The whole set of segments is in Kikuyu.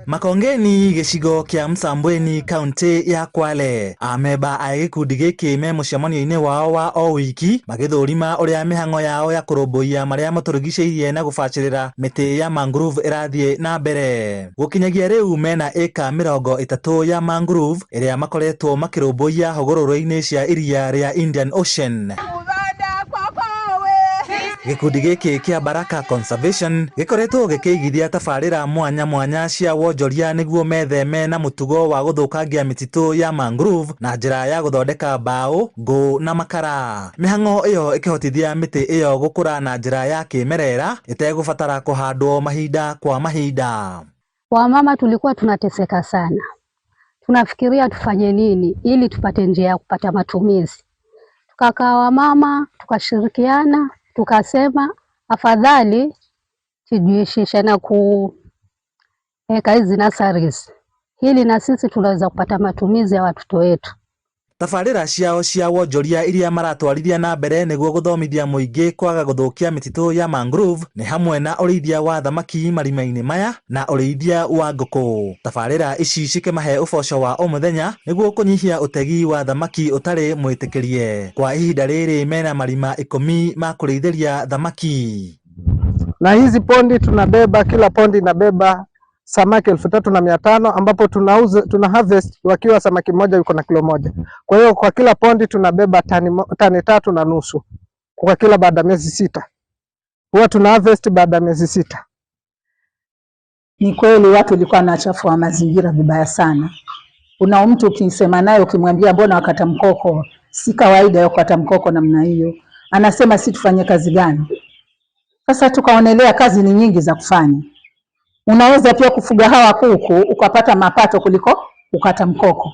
Makongeni gĩcigo kĩa Msambweni kaunti ya Kwale. Amemba a gĩkundi gĩkĩ me mũcemanio-inĩ wao wa o wiki magĩthũrima ũrĩa mĩhang'o yao ya kũrũmbũiya marĩa matũrigicĩirie na gũbacĩrĩra mĩtĩ ya mangrove ĩrathiĩ na mbere. Gũkinyagia rĩu mena ĩka 30 ya mangrove ĩrĩa makoretwo makĩrũmbũiya hũgũrũrũ-inĩ cia iria rĩa Indian Ocean. Gĩkundi gĩkĩ kĩa Baraka Conservation gĩkoretwo gĩkĩigithia tabarĩra mwanya mwanya cia wonjoria nĩguo metheme na mũtugo wa gũthũkangia mĩtitũ ya mangrove na njĩra ya gũthondeka mbaũ, ngũ na makara. Mĩhang'o ĩyo ĩkĩhotithia mĩtĩ ĩyo gũkũra na njĩra ya kĩmerera ĩtegũbatara kũhandwo mahinda kwa mahinda. Wamama tulikuwa tunateseka sana, tunafikiria tufanye nini ili tupate njia ya kupata matumizi. Tukakaa wamama tukashirikiana, tukasema afadhali tujihusishe na kuweka hizi nurseries ili na sisi tunaweza kupata matumizi ya watoto wetu. Tabarĩra ciao cia wonjoria iria maratwarithia na mbere nĩguo gũthomithia mũingĩ kwaga gũthũkia mĩtitũ ya mangrove nĩ hamwe na ũrĩithia wa thamaki marima-inĩ maya na ũrĩithia wa ngũkũ. Tabarĩra ici cikĩmahe ũboco wa o mũthenya nĩguo kũnyihia ũtegi wa thamaki ũtarĩ mwĩtĩkĩrie. Kwa ihinda rĩrĩ mena marima 10 ma kũrĩithĩria thamaki. Na hizi pondi tunabeba, kila pondi inabeba samaki 3,500 ambapo tunauza, tuna harvest wakiwa samaki mmoja yuko na kilo 1. Kwa hiyo kwa kila pondi tunabeba tani 3.5 kwa kila baada ya miezi 6. Huwa tuna harvest baada ya miezi 6. Ni kweli watu walikuwa wanachafua mazingira vibaya sana. Kuna mtu ukisema naye ukimwambia mbona wakata mkoko, si kawaida ya kukata mkoko namna hiyo, anasema si tufanye kazi gani? Sasa tukaonelea kazi ni nyingi za kufanya. Unaweza pia kufuga hawa kuku ukapata mapato kuliko kukata mkoko.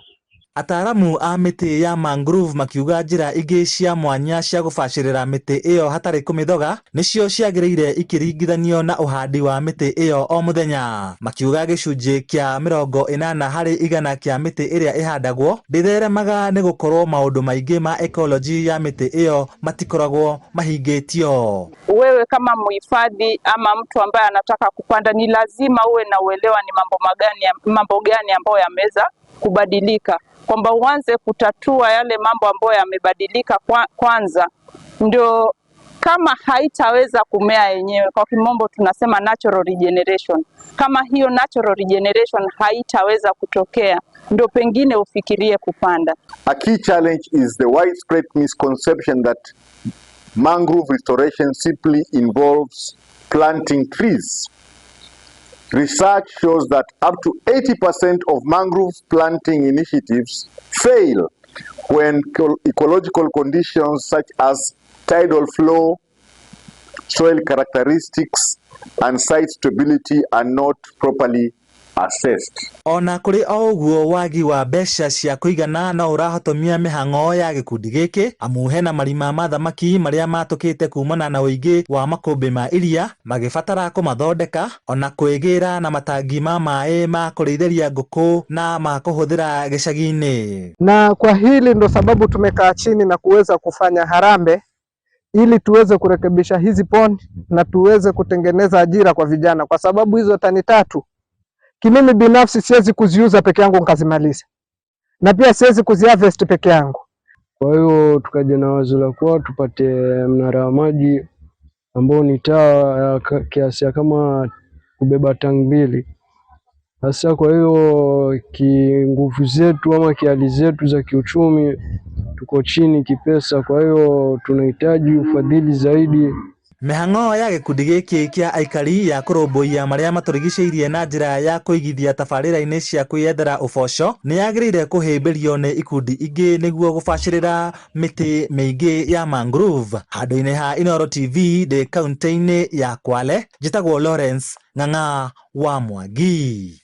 Ataaramu a mĩtĩ ya mangrove makiuga njĩra ingĩ cia mwanya cia gũbacĩrĩra mĩtĩ ĩyo hatarĩ kũmĩthoga nĩcio ciagĩrĩire ikĩringithanio na ũhandi wa mĩtĩ ĩyo o mũthenya. Makiuga gĩcunjĩ kĩa 80% kĩa mĩtĩ ĩrĩa ĩhandagwo ndĩtheremaga nĩ gũkorwo maũndũ maingĩ ma ecology ya mĩtĩ ĩyo matikoragwo mahingĩtio. Wewe kama mhifadhi ama mtu ambaye anataka kupanda, ni lazima uwe na uelewa ni mambo gani ambayo yameweza kubadilika, kwamba uanze kutatua yale mambo ambayo yamebadilika kwanza, ndio kama haitaweza kumea yenyewe, kwa kimombo tunasema natural regeneration. Kama hiyo natural regeneration haitaweza kutokea, ndio pengine ufikirie kupanda. A key challenge is the widespread misconception that mangrove restoration simply involves planting trees. Research shows that up to 80% of mangrove planting initiatives fail when ecological conditions such as tidal flow, soil characteristics, and site stability are not properly assessed. Ona kũrĩ o ũguo, wagi wa mbeca cia kũigana no ũrahotomia mĩhang'o ya gĩkundi gĩkĩ, amu hena marima ma thamaki marĩa matũkĩte kumana na ũingĩ wa makũmbĩ ma iria magĩbatara kũmathondeka, ona kwĩgĩra na matangi ma maĩ ma kũrĩithĩria ngũkũ na ma kũhũthĩra gĩcagi-inĩ. Na kwa hili ndo sababu tumekaa chini na kuweza kufanya harambee ili tuweze kurekebisha hizi pond na tuweze kutengeneza ajira kwa vijana, kwa sababu hizo tani 3 kimimi binafsi siwezi kuziuza peke yangu nikazimaliza, na pia siwezi kuziharvest peke yangu. Kwa hiyo tukaja na wazo la kuwa tupate mnara wa maji ambao ni taa ya kiasi ya kama kubeba tangi 2. Sasa kwa hiyo kinguvu zetu ama kihali zetu za kiuchumi tuko chini kipesa, kwa hiyo tunahitaji ufadhili zaidi. Mĩhang'o ya gĩkundi gĩkĩ kĩa aikari ya kũrũmbũiya marĩa matũrigicĩirie na njĩra ya kũigithia tabarĩra-inĩ cia kwĩyethera ũboco nĩ yagĩrĩire kũhĩmbĩrio nĩ ikundi ingĩ nĩguo gũbacĩrĩra mĩtĩ mĩingĩ ya mangrove. Handũ-inĩ ha Inooro TV ndĩ kaunti-inĩ ya Kwale, njĩtagwo Lawrence Ng'ang'a wa Mwangi.